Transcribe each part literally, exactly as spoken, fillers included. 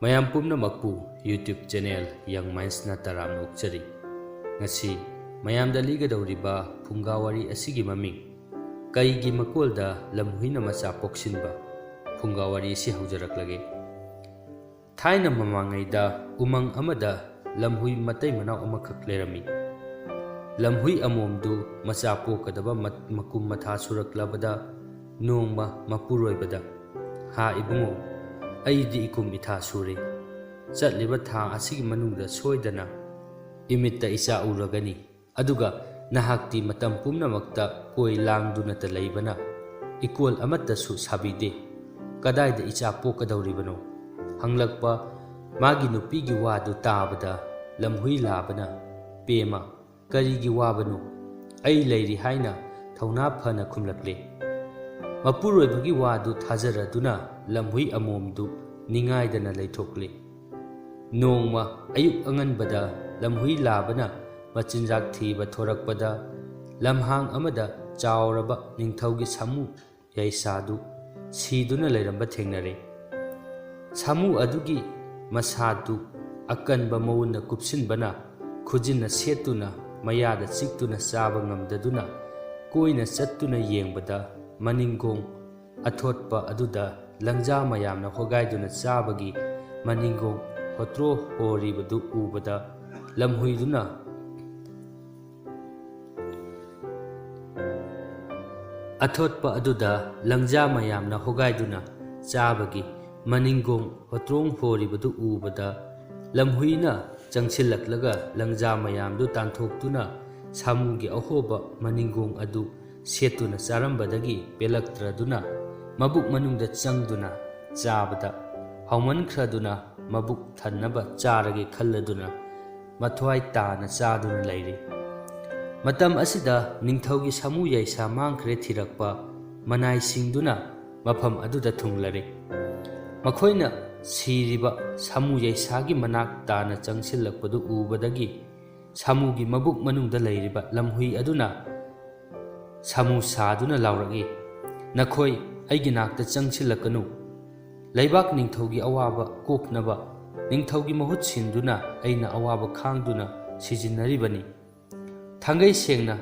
ꯃꯌꯥꯝ ꯄꯨꯝꯅꯃꯛꯄꯨ YouTube channel Young Mindsꯅ ꯇꯔꯥꯝꯅ ꯑꯣꯛꯆꯔꯤ꯫ ꯉꯁꯤ ꯃꯌꯥꯝꯗ ꯂꯤꯒꯗꯧꯔꯤꯕ ꯐꯨꯡꯒꯥ ꯋꯥꯔꯤ ꯑꯁꯤꯒꯤ ꯃꯃꯤꯡ "ꯀꯩꯒꯤ ꯃꯀꯣꯜꯗ ꯂꯝꯍꯨꯏꯅ ꯃꯆꯥ ꯄꯣꯛꯁꯤꯟꯕ" ꯐꯨꯡꯒꯥ ꯋꯥꯔꯤ ꯑꯁꯤ ꯍꯧꯖꯔꯛꯂꯒꯦ꯫ ꯊꯥꯏꯅ ꯃꯃꯥꯡꯉꯩꯗ ꯎꯃꯪ ꯑꯃꯗ ꯂꯝꯍꯨꯏ ꯃꯇꯩ ꯃꯅꯥꯎ ꯑꯃꯈꯛ ꯂꯩꯔꯝꯃꯤ꯫ ꯂꯝꯍꯨꯏ ꯑꯃꯣꯝꯗꯨ ꯃꯆꯥ ꯄꯣꯛꯀꯗꯕ ꯃ-, ꯃꯀꯨꯝ ꯃꯊꯥ ꯁꯨꯔꯛꯂꯕꯗ ꯅꯣꯡꯃ ꯃꯄꯨꯔꯣꯏꯕꯗ, "ꯍꯥ ꯏꯕꯨꯡꯉꯣ, ꯑꯩꯗꯤ ꯏꯀꯨꯝ ꯏꯊꯥ ꯁꯨꯔꯦ꯫ ꯆꯠꯂꯤꯕ ꯊꯥ ꯑꯁꯤꯒꯤ ꯃꯅꯨꯡꯗ ꯁꯣꯏꯗꯅ ꯏꯃꯤꯠꯇ ꯏꯆꯥ ꯎꯔꯒꯅꯤ꯫ ꯑꯗꯨꯒ ꯅꯍꯥꯛꯇꯤ ꯃꯇꯝ ꯄꯨꯝꯅꯃꯛꯇ ꯀꯣꯏ ꯂꯥꯡꯗꯨꯅꯇ ꯂꯩꯕꯅ ꯏꯀꯣꯜ ꯑꯃꯠꯇꯁꯨ ꯁꯥꯕꯤꯗꯦ꯫ ꯀꯗꯥꯏꯗ ꯏꯆꯥ ꯄꯣꯛꯀꯗꯧꯔꯤꯕꯅꯣ?" ꯍꯪꯂꯛꯄ ꯃꯥꯒꯤ ꯅꯨꯄꯤꯒꯤ ꯋꯥꯗꯨ ꯇꯥꯕꯗ ꯂꯝꯍꯨꯏ ꯂꯥꯕꯅ, "ꯄꯦꯃ, ꯀꯔꯤꯒꯤ ꯋꯥꯕꯅꯣ? ꯑꯩ ꯂꯩꯔꯤ" ꯍꯥꯏꯅ ꯊꯧꯅꯥ ꯐꯅ ꯈꯨꯝꯂꯛꯂꯦ꯫ ꯃꯄꯨꯔꯣꯏꯕꯒꯤ ꯋꯥꯗꯨ ꯊꯥꯖꯔꯗꯨꯅ ꯂꯝꯍꯨꯏ ꯑꯃꯣꯝꯗꯨ ꯅꯤꯡꯉꯥꯏꯗꯅ ꯂꯩꯊꯣꯛꯂꯦ꯫ ꯅꯣꯡꯃ ꯑꯌꯨꯛ ꯑꯉꯟꯕꯗ ꯂꯝꯍꯨꯏ ꯂꯥꯕꯅ ꯃꯆꯤꯟꯖꯥꯛ ꯊꯤꯕ ꯊꯣꯔꯛꯄꯗ, ꯂꯝꯍꯥꯡ ꯑꯃꯗ ꯆꯥꯎꯔꯕ ꯅꯤꯡꯊꯧꯒꯤ ꯁꯥꯃꯨ ꯌꯥꯏꯁꯥꯗꯨ ꯁꯤꯗꯨꯅ ꯂꯩꯔꯝꯕ ꯊꯦꯡꯅꯔꯦ꯫ ꯁꯥꯃꯨ ꯑꯗꯨꯒꯤ ꯃꯁꯥꯗꯨ ꯑꯀꯟꯕ ꯃꯎꯟꯅ ꯀꯨꯞꯁꯤꯟꯕꯅ, ꯈꯨꯖꯤꯟꯅ ꯁꯦꯠꯇꯨꯅ, ꯃꯌꯥꯗ ꯆꯤꯛꯇꯨꯅ ꯆꯥꯕ ꯉꯝꯗꯗꯨꯅ ꯀꯣꯏꯅ ꯆꯠꯇꯨꯅ ꯌꯦꯡꯕꯗ, ꯃꯅꯤꯡꯒꯣꯡ ꯑꯊꯣꯠꯄ ꯑꯗꯨꯗ ꯂꯪꯖꯥ ꯃꯌꯥꯝꯅ ꯍꯣꯒꯥꯏꯗꯨꯅ ꯆꯥꯕꯒꯤ ꯃꯅꯤꯡꯒꯣꯡ ꯍꯣꯇ꯭ꯔꯣ ꯍꯣꯔꯤꯕꯗꯨ ꯎꯕꯗ, ꯂꯝꯍꯨꯏꯗꯨꯅ ꯑꯊꯣꯠꯄ ꯑꯗꯨꯗ ꯂꯪꯖꯥ ꯃꯌꯥꯝꯅ ꯍꯣꯒꯥꯏꯗꯨꯅ ꯆꯥꯕꯒꯤ ꯃꯅꯤꯡꯒꯣꯡ ꯍꯣꯇ꯭ꯔꯣꯡ ꯍꯣꯔꯤꯕꯗꯨ ꯎꯕꯗ, ꯂꯝꯍꯨꯏꯅ ꯆꯪꯁꯤꯜꯂꯛꯂꯒ ꯂꯪꯖꯥ ꯃꯌꯥꯝꯗꯨ ꯇꯥꯟꯊꯣꯛꯇꯨꯅ ꯁꯥꯃꯨꯒꯤ ꯑꯍꯣꯕ ꯃꯅꯤꯡꯒꯣꯡ ꯑꯗꯨ ꯁꯦꯠꯇꯨꯅ ꯆꯥꯔꯝꯕꯗꯒꯤ ꯄꯦꯜꯂꯛꯇ꯭ꯔꯗꯨꯅ ꯃꯕꯨꯛ ꯃꯅꯨꯡꯗ ꯆꯪꯗꯨꯅ ꯆꯥꯕꯗ ꯍꯥꯎꯃꯟꯈ꯭ꯔꯗꯨꯅ ꯃꯕꯨꯛ ꯊꯟꯅꯕ ꯆꯥꯔꯒꯦ ꯈꯜꯂꯗꯨꯅ ꯃꯊ꯭ꯋꯥꯏ ꯇꯥꯅ ꯆꯥꯗꯨꯅ ꯂꯩꯔꯤ꯫ ꯃꯇꯝ ꯑꯁꯤꯗ ꯅꯤꯡꯊꯧꯒꯤ ꯁꯥꯃꯨ ꯌꯥꯏꯁꯥ ꯃꯥꯡꯈ꯭ꯔꯦ ꯊꯤꯔꯛꯄ ꯃꯅꯥꯏꯁꯤꯡꯗꯨꯅ ꯃꯐꯝ ꯑꯗꯨꯗ ꯊꯨꯡꯂꯔꯦ꯫ ꯃꯈꯣꯏꯅ ꯁꯤꯔꯤꯕ ꯁꯥꯃꯨ ꯌꯥꯏꯁꯥꯒꯤ ꯃꯅꯥꯛ ꯇꯥꯅ ꯆꯪꯁꯤꯜꯂꯛꯄꯗꯨ ꯎꯕꯗꯒꯤ ꯁꯥꯃꯨꯒꯤ ꯃꯕꯨꯛ ꯃꯅꯨꯡꯗ ꯂꯩꯔꯤꯕ ꯂꯝꯍꯨꯏ ꯑꯗꯨꯅ ꯁꯥꯃꯨ ꯁꯥꯗꯨꯅ ꯂꯥꯎꯔꯛꯏ, "ꯅꯈꯣꯏ ꯑꯩꯒꯤ ꯅꯥꯛꯇ ꯆꯪꯁꯤꯜꯂꯛꯀꯅꯨ꯫ ꯂꯩꯕꯥꯛ ꯅꯤꯡꯊꯧꯒꯤ ꯑꯋꯥꯕ ꯀꯣꯛꯅꯕ ꯅꯤꯡꯊꯧꯒꯤ ꯃꯍꯨꯠ ꯁꯤꯟꯗꯨꯅ ꯑꯩꯅ ꯑꯋꯥꯕ ꯈꯥꯡꯗꯨꯅ ꯁꯤꯖꯤꯟꯅꯔꯤꯕꯅꯤ꯫ ꯊꯥꯡꯒꯩ ꯁꯦꯡꯅ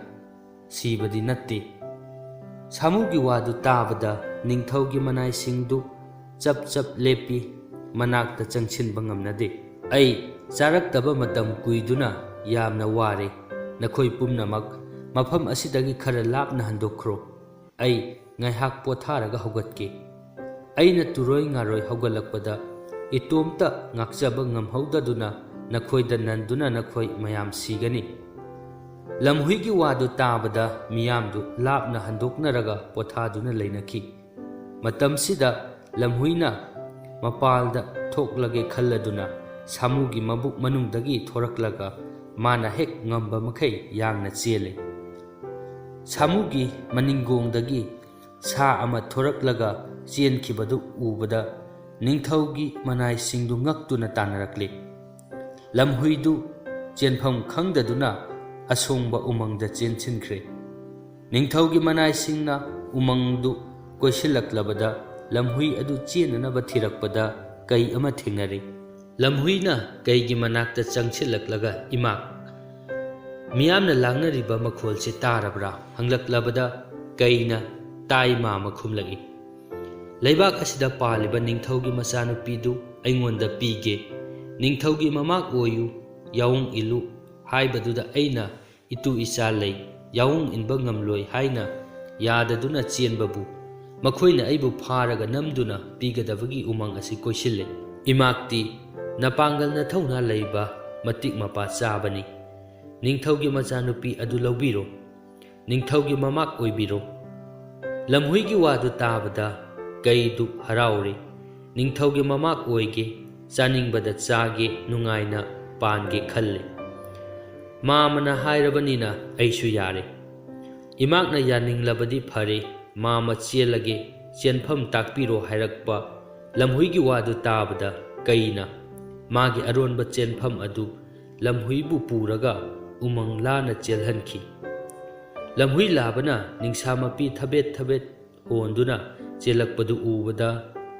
ꯁꯤꯕꯗꯤ ꯅꯠꯇꯦ꯫ ꯁꯥꯃꯨꯒꯤ ꯋꯥꯗꯨ ꯇꯥꯕꯗ ꯅꯤꯡꯊꯧꯒꯤ ꯃꯅꯥꯏꯁꯤꯡꯗꯨ ꯆꯞ ꯆꯞ ꯂꯦꯞꯄꯤ, ꯃꯅꯥꯛꯇ ꯆꯪꯁꯤꯟꯕ ꯉꯝꯅꯗꯦ꯫ ꯑꯩ ꯆꯥꯔꯛꯇꯕ ꯃꯇꯝ ꯀꯨꯏꯗꯨꯅ ꯌꯥꯝꯅ ꯋꯥꯔꯦ꯫ ꯅꯈꯣꯏ ꯄꯨꯝꯅꯃꯛ ꯃꯐꯝ ꯑꯁꯤꯗꯒꯤ ꯈꯔ ꯂꯥꯞꯅ ꯍꯟꯗꯣꯛꯈ꯭ꯔꯣ꯫ ꯑꯩ ꯉꯥꯏꯍꯥꯛ ꯄꯣꯊꯥꯔꯒ ꯍꯧꯒꯠꯀꯦ꯫ ꯑꯩꯅ ꯇꯨꯔꯣꯏ ꯉꯥꯔꯣꯏ ꯍꯧꯒꯠꯂꯛꯄꯗ ꯏꯇꯣꯝꯇ ꯉꯥꯛꯆꯕ ꯉꯝꯍꯧꯗꯗꯨꯅ ꯅꯈꯣꯏꯗ ꯅꯟꯗꯨꯅ ꯅꯈꯣꯏ ꯃꯌꯥꯝ ꯁꯤꯒꯅꯤ꯫ ꯂꯝꯍꯨꯏꯒꯤ ꯋꯥꯗꯨ ꯇꯥꯕꯗ ꯃꯤꯌꯥꯝꯗꯨ ꯂꯥꯞꯅ ꯍꯟꯗꯣꯛꯅꯔꯒ ꯄꯣꯊꯥꯗꯨꯅ ꯂꯩꯅꯈꯤ꯫ ꯃꯇꯝꯁꯤꯗ ꯂꯝꯍꯨꯏꯅ ꯃꯄꯥꯜꯗ ꯊꯣꯛꯂꯒꯦ ꯈꯜꯂꯗꯨꯅ ꯁꯥꯃꯨꯒꯤ ꯃꯕꯨꯛ ꯃꯅꯨꯡꯗꯒꯤ ꯊꯣꯔꯛꯂꯒ ꯃꯥꯅ ꯍꯦꯛ ꯉꯝꯕ ꯃꯈꯩ ꯌꯥꯡꯅ ꯆꯦꯜꯂꯦ꯫ ꯁꯥꯃꯨꯒꯤ ꯃꯅꯤꯡꯒꯣꯡꯗꯒꯤ ꯁꯥ ꯑꯃ ꯊꯣꯔꯛꯂꯒ ꯆꯦꯟꯈꯤꯕꯗꯨ ꯎꯕꯗ ꯅꯤꯡꯊꯧꯒꯤ ꯃꯅꯥꯏꯁꯤꯡꯗꯨ ꯉꯛꯇꯨꯅ ꯇꯥꯟꯅꯔꯛꯂꯦ꯫ ꯂꯝꯍꯨꯏꯗꯨ ꯆꯦꯟꯐꯝ ꯈꯪꯗꯗꯨꯅ ꯑꯁꯣꯡꯕ ꯎꯃꯪꯗ ꯆꯦꯟꯁꯤꯟꯈ꯭ꯔꯦ꯫ ꯅꯤꯡꯊꯧꯒꯤ ꯃꯅꯥꯏꯁꯤꯡꯅ ꯎꯃꯪꯗꯨ ꯀꯣꯏꯁꯤꯜꯂꯛꯂꯕꯗ ꯂꯝꯍꯨꯏ ꯑꯗꯨ ꯆꯦꯟꯅꯅꯕ ꯊꯤꯔꯛꯄꯗ ꯀꯩ ꯑꯃ ꯊꯦꯡꯅꯔꯦ꯫ ꯂꯝꯍꯨꯏꯅ ꯀꯩꯒꯤ ꯃꯅꯥꯛꯇ ꯆꯪꯁꯤꯜꯂꯛꯂꯒ "ꯏꯃꯥ, ꯃꯤꯌꯥꯝꯅ ꯂꯥꯡꯅꯔꯤꯕ ꯃꯈꯣꯜꯁꯤ ꯇꯥꯔꯕ꯭ꯔꯥ?" ꯍꯪꯂꯛꯂꯕꯗ ꯀꯩꯅ "ꯇꯥꯏ ꯃꯥꯃ" ꯈꯨꯝꯂꯛꯏ꯫ "ꯂꯩꯕꯥꯛ ꯑꯁꯤꯗ ꯄꯥꯜꯂꯤꯕ ꯅꯤꯡꯊꯧꯒꯤ ꯃꯆꯥꯅꯨꯄꯤꯗꯨ ꯑꯩꯉꯣꯟꯗ ꯄꯤꯒꯦ꯫ ꯅꯤꯡꯊꯧꯒꯤ ꯃꯃꯥꯛ ꯑꯣꯏꯌꯨ, ꯌꯥꯑꯣꯡ ꯏꯜꯂꯨ ꯍꯥꯏꯕꯗꯨꯗ ꯑꯩꯅ ꯏꯇꯨ ꯏꯆꯥ ꯂꯩ, ꯌꯥꯑꯣꯡ ꯏꯟꯕ ꯉꯝꯂꯣꯏ ꯍꯥꯏꯅ ꯌꯥꯗꯗꯨꯅ ꯆꯦꯟꯕꯕꯨ ꯃꯈꯣꯏꯅ ꯑꯩꯕꯨ ꯐꯥꯔꯒ ꯅꯝꯗꯨꯅ ꯄꯤꯒꯗꯕꯒꯤ ꯎꯃꯪ ꯑꯁꯤ ꯀꯣꯏꯁꯤꯜꯂꯦ꯫ ꯏꯃꯥꯛꯇꯤ ꯅꯄꯥꯡꯒꯜ ꯅꯊꯧꯅꯥ ꯂꯩꯕ ꯃꯇꯤꯛ ꯃꯄꯥ ꯆꯥꯕꯅꯤ꯫ ꯅꯤꯡꯊꯧꯒꯤ ꯃꯆꯥꯅꯨꯄꯤ ꯑꯗꯨ ꯂꯧꯕꯤꯔꯣ꯫ ꯅꯤꯡꯊꯧꯒꯤ ꯃꯃꯥꯛ ꯑꯣꯏꯕꯤꯔꯣ꯫" ꯂꯝꯍꯨꯏꯒꯤ ꯋꯥꯗꯨ ꯇꯥꯕꯗ ꯀꯩꯗꯨ ꯍꯔꯥꯎꯔꯦ꯫ "ꯅꯤꯡꯊꯧꯒꯤ ꯃꯃꯥꯛ ꯑꯣꯏꯒꯦ, ꯆꯥꯅꯤꯡꯕꯗ ꯆꯥꯒꯦ, ꯅꯨꯡꯉꯥꯏꯅ ꯄꯥꯟꯒꯦ ꯈꯜꯂꯦ꯫ ꯃꯥꯃꯅ ꯍꯥꯏꯔꯕꯅꯤꯅ ꯑꯩꯁꯨ ꯌꯥꯔꯦ꯫" ꯏꯃꯥꯛꯅ ꯌꯥꯅꯤꯡꯂꯕꯗꯤ ꯐꯔꯦ, ꯃꯥꯃ ꯆꯦꯜꯂꯒꯦ, ꯆꯦꯟꯐꯝ ꯇꯥꯛꯄꯤꯔꯣ ꯍꯥꯏꯔꯛꯄ ꯂꯝꯍꯨꯏꯒꯤ ꯋꯥꯗꯨ ꯇꯥꯕꯗ ꯀꯩꯅ ꯃꯥꯒꯤ ꯑꯔꯣꯟꯕ ꯆꯦꯟꯐꯝ ꯑꯗꯨ ꯂꯝꯍꯨꯏꯕꯨ ꯄꯨꯔꯒ ꯎꯃꯪ ꯂꯥꯅ ꯆꯦꯜꯍꯟꯈꯤ꯫ ꯂꯝꯍꯨꯏ ꯂꯥꯕꯅ ꯅꯤꯡꯁꯥ ꯃꯄꯤ ꯊꯕꯦꯠ ꯊꯕꯦꯠ ꯍꯣꯟꯗꯨꯅ ꯆꯦꯜꯂꯛꯄꯗꯨ ꯎꯕꯗ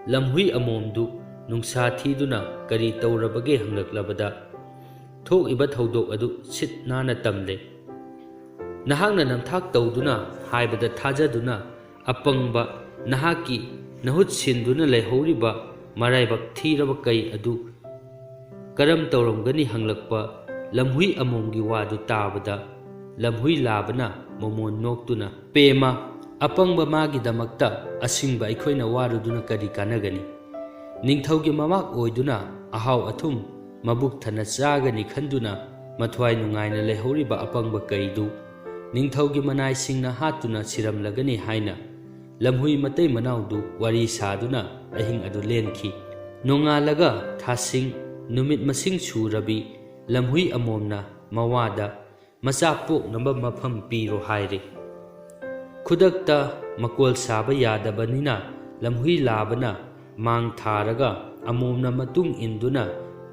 ꯂꯝꯍꯨꯏ ꯑꯃꯣꯝꯗꯨ ꯅꯨꯡꯁꯥ ꯊꯤꯗꯨꯅ ꯀꯔꯤ ꯇꯧꯔꯕꯒꯦ ꯍꯪꯂꯛꯂꯕꯗ, ꯊꯣꯛꯏꯕ ꯊꯧꯗꯣꯛ ꯑꯗꯨ ꯁꯤꯠ ꯅꯥꯟꯅ ꯇꯝꯂꯦ꯫ "ꯅꯍꯥꯛꯅ ꯅꯝꯊꯥꯛ ꯇꯧꯗꯨꯅ ꯍꯥꯏꯕꯗ ꯊꯥꯖꯗꯨꯅ ꯑꯄꯪꯕ ꯅꯍꯥꯛꯀꯤ ꯅꯍꯨꯠ ꯁꯤꯟꯗꯨꯅ ꯂꯩꯍꯧꯔꯤꯕ ꯃꯔꯥꯏꯕꯛ ꯊꯤꯔꯕ ꯀꯩ ꯑꯗꯨ ꯀꯔꯝ ꯇꯧꯔꯝꯒꯅꯤ?" ꯍꯪꯂꯛꯄ ꯂꯝꯍꯨꯏ ꯑꯃꯣꯝꯒꯤ ꯋꯥꯗꯨ ꯇꯥꯕꯗ, ꯂꯝꯍꯨꯏ ꯂꯥꯕꯅ ꯃꯃꯣꯟ ꯅꯣꯛꯇꯨꯅ, "ꯄꯦꯃ, ꯑꯄꯪꯕ ꯃꯥꯒꯤꯗꯃꯛꯇ ꯑꯁꯤꯡꯕ ꯑꯩꯈꯣꯏꯅ ꯋꯥꯔꯨꯗꯨꯅ ꯀꯔꯤ ꯀꯥꯟꯅꯒꯅꯤ? ꯅꯤꯡꯊꯧꯒꯤ ꯃꯃꯥꯛ ꯑꯣꯏꯗꯨꯅ ꯑꯍꯥꯎ ꯑꯊꯨꯝ ꯃꯕꯨꯛ ꯊꯟꯅ ꯆꯥꯒꯅꯤ ꯈꯟꯗꯨꯅ ꯃꯊ꯭ꯋꯥꯏ ꯅꯨꯡꯉꯥꯏꯅ ꯂꯩꯍꯧꯔꯤꯕ ꯑꯄꯪꯕ ꯀꯩꯗꯨ ꯅꯤꯡꯊꯧꯒꯤ ꯃꯅꯥꯏꯁꯤꯡꯅ ꯍꯥꯠꯇꯨꯅ ꯁꯤꯔꯝꯂꯒꯅꯤ" ꯍꯥꯏꯅ ꯂꯝꯍꯨꯏ ꯃꯇꯩ ꯃꯅꯥꯎꯗꯨ ꯋꯥꯔꯤ ꯁꯥꯗꯨꯅ ꯑꯍꯤꯡ ꯑꯗꯨ ꯂꯦꯟꯈꯤ꯫ ꯅꯣꯡꯉꯥꯜꯂꯒ ꯊꯥꯁꯤꯡ ꯅꯨꯃꯤꯠ ꯃꯁꯤꯡ ꯁꯨꯔꯕꯤ ꯂꯝꯍꯨꯏ ꯑꯃꯣꯝꯅ ꯃꯋꯥꯗ ꯃꯆꯥ ꯄꯣꯛꯅꯕ ꯃꯐꯝ ꯄꯤꯔꯣ ꯍꯥꯏꯔꯦ꯫ ꯈꯨꯗꯛꯇ ꯃꯀꯣꯜ ꯁꯥꯕ ꯌꯥꯗꯕꯅꯤꯅ ꯂꯝꯍꯨꯏ ꯂꯥꯕꯅ ꯃꯥꯡ ꯊꯥꯔꯒ ꯑꯃꯣꯝꯅ ꯃꯇꯨꯡ ꯏꯟꯗꯨꯅ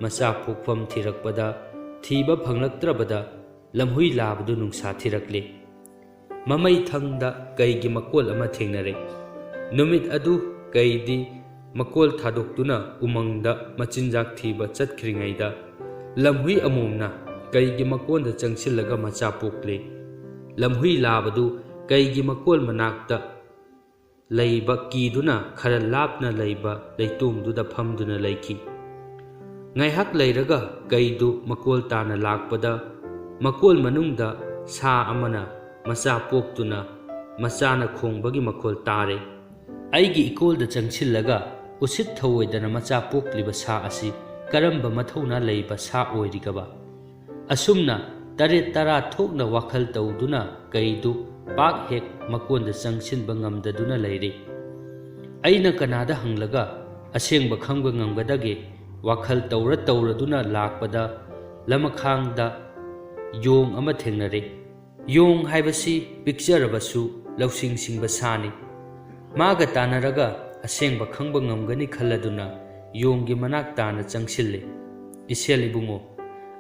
ꯃꯆꯥ ꯄꯣꯛꯐꯝ ꯊꯤꯔꯛꯄꯗ, ꯊꯤꯕ ꯐꯪꯂꯛꯇ꯭ꯔꯕꯗ ꯂꯝꯍꯨꯏ ꯂꯥꯕꯗꯨ ꯅꯨꯡꯁꯥ ꯊꯤꯔꯛꯂꯦ꯫ ꯃꯃꯩ ꯊꯪꯗ ꯀꯩꯒꯤ ꯃꯀꯣꯜ ꯑꯃ ꯊꯦꯡꯅꯔꯦ꯫ ꯅꯨꯃꯤꯠ ꯑꯗꯨ ꯀꯩꯗꯤ ꯃꯀꯣꯜ ꯊꯥꯗꯣꯛꯇꯨꯅ ꯎꯃꯪꯗ ꯃꯆꯤꯟꯖꯥꯛ ꯊꯤꯕ ꯆꯠꯈ꯭ꯔꯤꯉꯩꯗ, ꯂꯝꯍꯨꯏ ꯑꯃꯣꯝꯅ ꯀꯩꯒꯤ ꯃꯀꯣꯟꯗ ꯆꯪꯁꯤꯜꯂꯒ ꯃꯆꯥ ꯄꯣꯛꯂꯦ꯫ ꯂꯝꯍꯨꯏ ꯂꯥꯕꯗꯨ ꯀꯩꯒꯤ ꯃꯀꯣꯜ ꯃꯅꯥꯛꯇ ꯂꯩꯕ ꯀꯤꯗꯨꯅ ꯈꯔ ꯂꯥꯞꯅ ꯂꯩꯕ ꯂꯩꯇꯣꯡꯗꯨꯗ ꯐꯝꯗꯨꯅ ꯂꯩꯈꯤ꯫ ꯉꯥꯏꯍꯥꯛ ꯂꯩꯔꯒ ꯀꯩꯗꯨ ꯃꯀꯣꯜ ꯇꯥꯅ ꯂꯥꯛꯄꯗ, ꯃꯀꯣꯜ ꯃꯅꯨꯡꯗ ꯁꯥ ꯑꯃꯅ ꯃꯆꯥ ꯄꯣꯛꯇꯨꯅ ꯃꯆꯥꯅ ꯈꯣꯡꯕꯒꯤ ꯃꯈꯣꯜ ꯇꯥꯔꯦ꯫ ꯑꯩꯒꯤ ꯏꯀꯣꯜꯗ ꯆꯪꯁꯤꯜꯂꯒ ꯎꯁꯤꯠ ꯊꯧꯑꯣꯏꯗꯅ ꯃꯆꯥ ꯄꯣꯛꯂꯤꯕ ꯁꯥ ꯑꯁꯤ ꯀꯔꯝꯕ ꯃꯊꯧꯅꯥ ꯂꯩꯕ ꯁꯥ ꯑꯣꯏꯔꯤꯒꯕ? ꯑꯁꯨꯝꯅ ꯇꯔꯦꯠ ꯇꯔꯥ ꯊꯣꯛꯅ ꯋꯥꯈꯜ ꯇꯧꯗꯨꯅ ꯀꯩꯗꯨ ꯄꯥꯛ ꯍꯦꯛ ꯃꯀꯣꯟꯗ ꯆꯪꯁꯤꯟꯕ ꯉꯝꯗꯗꯨꯅ ꯂꯩꯔꯤ꯫ ꯑꯩꯅ ꯀꯅꯥꯗ ꯍꯪꯂꯒ ꯑꯁꯦꯡꯕ ꯈꯪꯕ ꯉꯝꯒꯗꯒꯦ? ꯋꯥꯈꯜ ꯇꯧꯔ ꯇꯧꯔꯗꯨꯅ ꯂꯥꯛꯄꯗ ꯂꯃꯈꯥꯡꯗ ꯌꯣꯡ ꯑꯃ ꯊꯦꯡꯅꯔꯦ꯫ ꯌꯣꯡ ꯍꯥꯏꯕꯁꯤ ꯄꯤꯛꯆꯔꯕꯁꯨ ꯂꯧꯁꯤꯡ ꯁꯤꯡꯕ ꯁꯥꯅꯤ꯫ ꯃꯥꯒ ꯇꯥꯟꯅꯔꯒ ꯑꯁꯦꯡꯕ ꯈꯪꯕ ꯉꯝꯒꯅꯤ ꯈꯜꯂꯗꯨꯅ ꯌꯣꯡꯒꯤ ꯃꯅꯥꯛ ꯇꯥꯅ ꯆꯪꯁꯤꯜꯂꯦ꯫ "ꯏꯁꯦꯜ ꯏꯕꯨꯡꯉꯣ,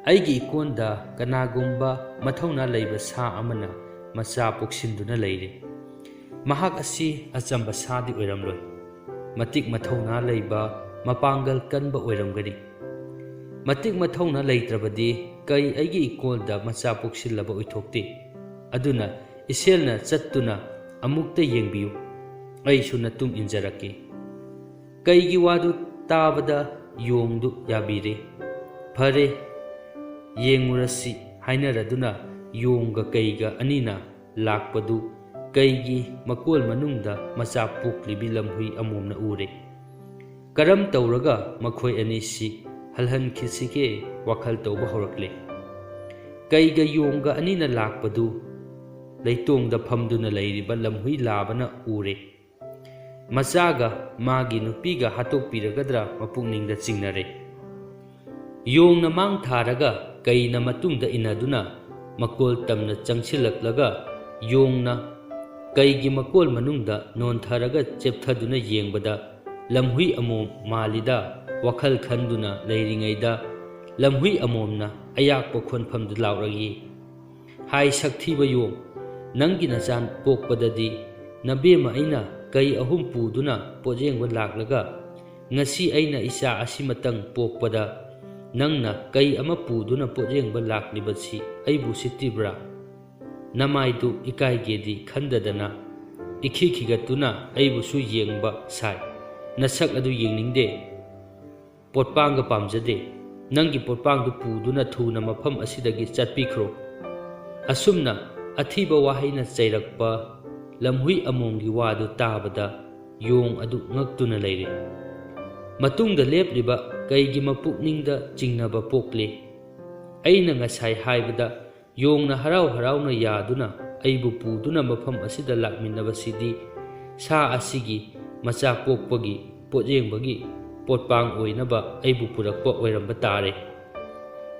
ꯑꯩꯒꯤ ꯏꯀꯣꯟꯗ ꯀꯅꯥꯒꯨꯝꯕ ꯃꯊꯧꯅꯥ ꯂꯩꯕ ꯁꯥ ꯑꯃꯅ ꯃꯆꯥ ꯄꯣꯛꯁꯤꯟꯗꯨꯅ ꯂꯩꯔꯦ꯫ ꯃꯍꯥꯛ ꯑꯁꯤ ꯑꯆꯝꯕ ꯁꯥꯗꯤ ꯑꯣꯏꯔꯝꯂꯣꯏ꯫ ꯃꯇꯤꯛ ꯃꯊꯧꯅꯥ ꯂꯩꯕ, ꯃꯄꯥꯡꯒꯜ ꯀꯟꯕ ꯑꯣꯏꯔꯝꯒꯅꯤ꯫ ꯃꯇꯤꯛ ꯃꯊꯧꯅꯥ ꯂꯩꯇ꯭ꯔꯕꯗꯤ ꯀꯩ ꯑꯩꯒꯤ ꯏꯀꯣꯜꯗ ꯃꯆꯥ ꯄꯣꯛꯁꯤꯜꯂꯕ ꯑꯣꯏꯊꯣꯛꯇꯦ꯫ ꯑꯗꯨꯅ ꯏꯁꯦꯜꯅ ꯆꯠꯇꯨꯅ ꯑꯃꯨꯛꯇ ꯌꯦꯡꯕꯤꯌꯨ, ꯑꯩꯁꯨ ꯅꯇꯨꯡ ꯏꯟꯖꯔꯛꯀꯦ꯫ ꯀꯩꯒꯤ ꯋꯥꯗꯨ ꯇꯥꯕꯗ ꯌꯣꯡꯗꯨ ꯌꯥꯕꯤꯔꯦ꯫ "ꯐꯔꯦ, ꯌꯦꯡꯉꯨꯔꯁꯤ" ꯍꯥꯏꯅꯔꯗꯨꯅ ꯌꯣꯡꯒ ꯀꯩꯒ ꯑꯅꯤꯅ ꯂꯥꯛꯄꯗꯨ ꯀꯩꯒꯤ ꯃꯀꯣꯜ ꯃꯅꯨꯡꯗ ꯃꯆꯥ ꯄꯣꯛꯂꯤꯕꯤ ꯂꯝꯍꯨꯏ ꯑꯃꯣꯝꯅ ꯎꯔꯦ꯫ ꯀꯔꯝ ꯇꯧꯔꯒ ꯃꯈꯣꯏ ꯑꯅꯤꯁꯤ ꯍꯜꯍꯟꯈꯤꯁꯤꯒꯦ ꯋꯥꯈꯜ ꯇꯧꯕ ꯍꯧꯔꯛꯂꯦ꯫ ꯀꯩꯒ ꯌꯣꯡꯒ ꯑꯅꯤꯅ ꯂꯥꯛꯄꯗꯨ ꯂꯩꯇꯣꯡꯗ ꯐꯝꯗꯨꯅ ꯂꯩꯔꯤꯕ ꯂꯝꯍꯨꯏ ꯂꯥꯕꯅ ꯎꯔꯦ꯫ ꯃꯆꯥꯒ ꯃꯥꯒꯤ ꯅꯨꯄꯤꯒ ꯍꯥꯠꯇꯣꯛꯄꯤꯔꯒꯗ꯭ꯔꯥ ꯃꯄꯨꯛꯅꯤꯡꯗ ꯆꯤꯡꯅꯔꯦ꯫ ꯌꯣꯡꯅ ꯃꯥꯡ ꯊꯥꯔꯒ ꯀꯩꯅ ꯃꯇꯨꯡꯗ ꯏꯟꯅꯗꯨꯅ ꯃꯀꯣꯜ ꯇꯝꯅ ꯆꯪꯁꯤꯜꯂꯛꯂꯒ ꯌꯣꯡꯅ ꯀꯩꯒꯤ ꯃꯀꯣꯜ ꯃꯅꯨꯡꯗ ꯅꯣꯟꯊꯔꯒ ꯆꯦꯞꯊꯗꯨꯅ ꯌꯦꯡꯕꯗ ꯂꯝꯍꯨꯏ ꯑꯃꯣꯝ ꯃꯥꯜꯂꯤꯗ ꯋꯥꯈꯜ ꯈꯟꯗꯨꯅ ꯂꯩꯔꯤꯉꯩꯗ ꯂꯝꯍꯨꯏ ꯑꯃꯣꯝꯅ ꯑꯌꯥꯛꯄ ꯈꯣꯟꯐꯝꯗ ꯂꯥꯎꯔꯛꯏ, "ꯍꯥꯏ ꯁꯛꯊꯤꯕ ꯌꯣꯡ, ꯅꯪꯒꯤ ꯅꯆꯥ ꯄꯣꯛꯄꯗꯗꯤ ꯅꯕꯦꯝꯃ ꯑꯩꯅ ꯀꯩ ꯑꯍꯨꯝ ꯄꯨꯗꯨꯅ ꯄꯣꯠꯌꯦꯡꯕ ꯂꯥꯛꯂꯒ ꯉꯁꯤ ꯑꯩꯅ ꯏꯆꯥ ꯑꯁꯤꯃꯇꯪ ꯄꯣꯛꯄꯗ ꯅꯪꯅ ꯀꯩ ꯑꯃ ꯄꯨꯗꯨꯅ ꯄꯣꯠꯌꯦꯡꯕ ꯂꯥꯛꯂꯤꯕꯁꯤ ꯑꯩꯕꯨ ꯁꯤꯠꯇ꯭ꯔꯤꯕ꯭ꯔꯥ? ꯅꯃꯥꯏꯗꯨ ꯏꯀꯥꯏꯒꯦꯗꯤ ꯈꯟꯗꯗꯅ ꯏꯈꯤ ꯈꯤꯒꯠꯇꯨꯅ ꯑꯩꯕꯨꯁꯨ ꯌꯦꯡꯕ ꯁꯥꯏ꯫ ꯅꯁꯛ ꯑꯗꯨ ꯌꯦꯡꯅꯤꯡꯗꯦ꯫ ꯄꯣꯠꯄꯥꯡꯒ ꯄꯥꯝꯖꯗꯦ꯫ ꯅꯪꯒꯤ ꯄꯣꯠꯄꯥꯡꯗꯨ ꯄꯨꯗꯨꯅ ꯊꯨꯅ ꯃꯐꯝ ꯑꯁꯤꯗꯒꯤ ꯆꯠꯄꯤꯈ꯭ꯔꯣ꯫" ꯑꯁꯨꯝꯅ ꯑꯊꯤꯕ ꯋꯥꯍꯩꯅ ꯆꯩꯔꯛꯄ ꯂꯝꯍꯨꯏ ꯑꯃꯣꯝꯒꯤ ꯋꯥꯗꯨ ꯇꯥꯕꯗ ꯌꯣꯡ ꯑꯗꯨ ꯉꯛꯇꯨꯅ ꯂꯩꯔꯦ꯫ ꯃꯇꯨꯡꯗ ꯂꯦꯞꯂꯤꯕ ꯀꯩꯒꯤ ꯃꯄꯨꯛꯅꯤꯡꯗ ꯆꯤꯡꯅꯕ ꯄꯣꯛꯂꯦ꯫ ꯑꯩꯅ ꯉꯁꯥꯏ ꯍꯥꯏꯕꯗ ꯌꯣꯡꯅ ꯍꯔꯥꯎ ꯍꯔꯥꯎꯅ ꯌꯥꯗꯨꯅ ꯑꯩꯕꯨ ꯄꯨꯗꯨꯅ ꯃꯐꯝ ꯑꯁꯤꯗ ꯂꯥꯛꯃꯤꯟꯅꯕꯁꯤꯗꯤ ꯁꯥ ꯑꯁꯤꯒꯤ ꯃꯆꯥ ꯄꯣꯛꯄꯒꯤ ꯄꯣꯠꯌꯦꯡꯕꯒꯤ ꯄꯣꯠꯄꯥꯡ ꯑꯣꯏꯅꯕ ꯑꯩꯕꯨ ꯄꯨꯔꯛꯄ ꯑꯣꯏꯔꯝꯕ ꯇꯥꯔꯦ꯫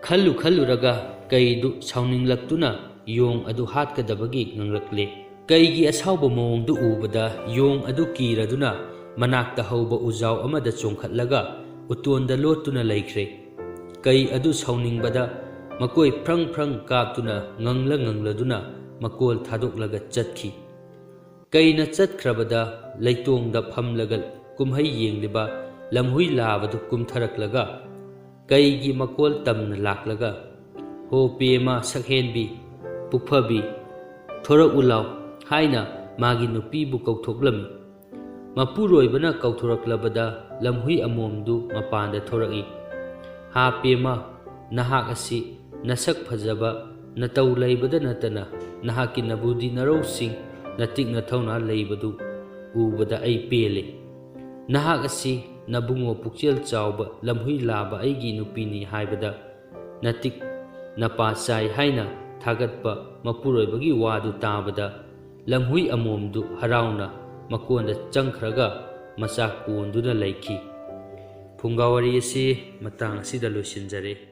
ꯈꯜꯂꯨ ꯈꯜꯂꯨꯔꯒ ꯀꯩꯗꯨ ꯁꯥꯎꯅꯤꯡꯂꯛꯇꯨꯅ ꯌꯣꯡ ꯑꯗꯨ ꯍꯥꯠꯀꯗꯕꯒꯤ ꯉꯥꯡꯂꯛꯂꯦ꯫ ꯀꯩꯒꯤ ꯑꯁꯥꯎꯕ ꯃꯑꯣꯡꯗꯨ ꯎꯕꯗ ꯌꯣꯡ ꯑꯗꯨ ꯀꯤꯔꯗꯨꯅ ꯃꯅꯥꯛꯇ ꯍꯧꯕ ꯎꯖꯥꯎ ꯑꯃꯗ ꯆꯣꯡꯈꯠꯂꯒ ꯎꯇꯣꯟꯗ ꯂꯣꯠꯇꯨꯅ ꯂꯩꯈ꯭ꯔꯦ꯫ ꯀꯩ ꯑꯗꯨ ꯁꯥꯎꯅꯤꯡꯕꯗ ꯃꯀꯣꯏ ꯐ꯭ꯔꯪ ꯐ꯭ꯔꯪ ꯀꯥꯞꯇꯨꯅ ꯉꯪꯂ ꯉꯪꯂꯗꯨꯅ ꯃꯀꯣꯜ ꯊꯥꯗꯣꯛꯂꯒ ꯆꯠꯈꯤ꯫ ꯀꯩꯅ ꯆꯠꯈ꯭ꯔꯕꯗ ꯂꯩꯇꯣꯡꯗ ꯐꯝꯂꯒ ꯀꯨꯝꯍꯩ ꯌꯦꯡꯂꯤꯕ ꯂꯝꯍꯨꯏ ꯂꯥꯕꯗꯨ ꯀꯨꯝꯊꯔꯛꯂꯒ ꯀꯩꯒꯤ ꯃꯀꯣꯜ ꯇꯝꯅ ꯂꯥꯛꯂꯒ, "ꯍꯣ ꯄꯦꯃ ꯁꯛꯍꯦꯟꯕꯤ, ꯄꯨꯛꯐꯕꯤ, ꯊꯣꯔꯛꯎ ꯂꯥꯎ" ꯍꯥꯏꯅ ꯃꯥꯒꯤ ꯅꯨꯄꯤꯕꯨ ꯀꯧꯊꯣꯛꯂꯝꯃꯤ꯫ ꯃꯄꯨꯔꯣꯏꯕꯅ ꯀꯧꯊꯣꯔꯛꯂꯕꯗ ꯂꯝꯍꯨꯏ ꯑꯃꯣꯝꯗꯨ ꯃꯄꯥꯟꯗ ꯊꯣꯔꯛꯏ꯫ "ꯍꯥ ꯄꯦꯃ, ꯅꯍꯥꯛ ꯑꯁꯤ ꯅꯁꯛ ꯐꯖꯕ, ꯅꯇꯧ ꯂꯩꯕꯗ ꯅꯠꯇꯅ ꯅꯍꯥꯛꯀꯤ ꯅꯕꯨꯗꯤ ꯅꯔꯧꯁꯤꯡ, ꯅꯇꯤꯛ ꯅꯊꯧꯅꯥ ꯂꯩꯕꯗꯨ ꯎꯕꯗ ꯑꯩ ꯄꯦꯜꯂꯤ꯫ ꯅꯍꯥꯛ ꯑꯁꯤ ꯅꯕꯨꯡꯉꯣ ꯄꯨꯛꯆꯦꯜ ꯆꯥꯎꯕ ꯂꯝꯍꯨꯏ ꯂꯥꯕ ꯑꯩꯒꯤ ꯅꯨꯄꯤꯅꯤ" ꯍꯥꯏꯕꯗ ꯅꯇꯤꯛ ꯅꯄꯥ ꯆꯥꯏ ꯍꯥꯏꯅ ꯊꯥꯒꯠꯄ ꯃꯄꯨꯔꯣꯏꯕꯒꯤ ꯋꯥꯗꯨ ꯇꯥꯕꯗ ꯂꯝꯍꯨꯏ ꯑꯃꯣꯝꯗꯨ ꯍꯔꯥꯎꯅ ꯃꯀꯣꯟꯗ ꯆꯪꯈ꯭ꯔꯒ ꯃꯆꯥ ꯀꯣꯟꯗꯨꯅ ꯂꯩꯈꯤ꯫ ꯐꯨꯡꯒꯥ ꯋꯥꯔꯤ ꯑꯁꯤ ꯃꯇꯥꯡ ꯑꯁꯤꯗ ꯂꯣꯏꯁꯤꯟꯖꯔꯦ꯫